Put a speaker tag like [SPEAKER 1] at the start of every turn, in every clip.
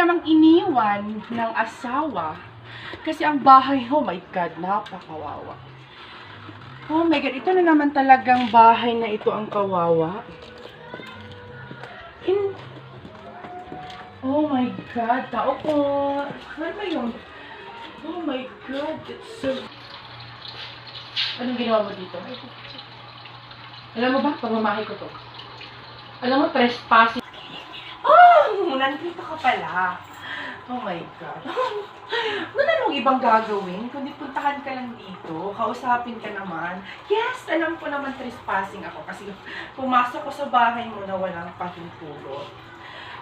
[SPEAKER 1] namang iniwan ng asawa. Kasi ang bahay, oh my God, napakawawa. Oh my God, ito na naman talagang bahay na ito ang kawawa. Oh my God, tao po. Ano ba yun? Oh my God, it's so... Anong ginawa mo dito? Alam mo ba, pamamahay ko to. Alam mo, trespassing. Oh, nandito ka pala. Oh my God. Wala nang ibang gagawin, kundi puntahan ka lang dito, kausapin ka naman. Yes, alam ko naman trespassing ako kasi pumasok ko sa bahay mo na walang pahintulot.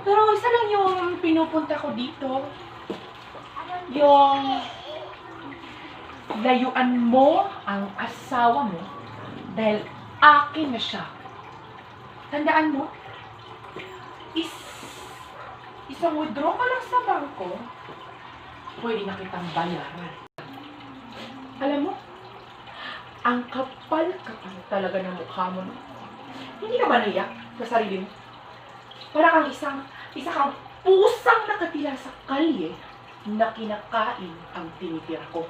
[SPEAKER 1] Pero isa lang yung pinupunta ko dito. Yung layuan mo ang asawa mo dahil akin na siya. Tandaan mo, isang withdraw ka lang sa bangko, pwede na kitang bayaran. Alam mo, ang kapal-kapal talaga ng mukha mo. Hindi ka ba naiyak sa sarili mo? Para kang isa kang pusang nakatila sa kalye na kinakain ang tinitira ko.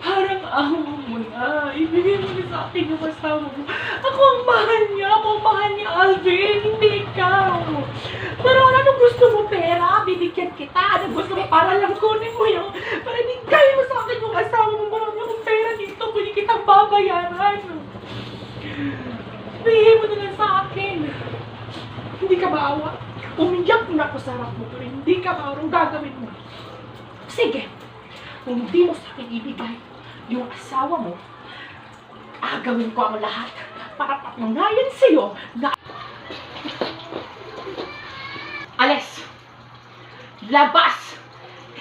[SPEAKER 1] Parang amo mo na. Ibigay mo na sa akin yung asawa mo. Ako ang mahal niya, Alvin, hindi ikaw. Pero anong gusto mo, pera? Bibigyan kita. Anong gusto mo? Para lang kunin mo yung... Para bigay mo sa akin yung asawa mo. Marami akong pera dito. Pwede kitang babayaran. Bigay mo na lang sa akin. Hindi ka maawa? Umiyak na ako sa harap mo. Pero hindi ka maawa. Anong gagawin mo? Sige. Kung hindi mo sa akin ibigay yung asawa mo, agawin ko ang lahat para patunayan sa'yo na... Alis! Labas!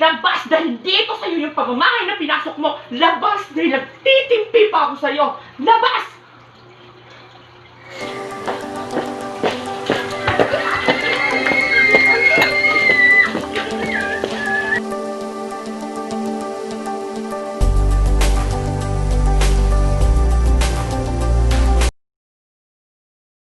[SPEAKER 1] Labas! Dahil dito sa'yo yung pamamahay na pinasok mo! Labas! Dahil nagtitimpi pa ako sa'yo! Labas!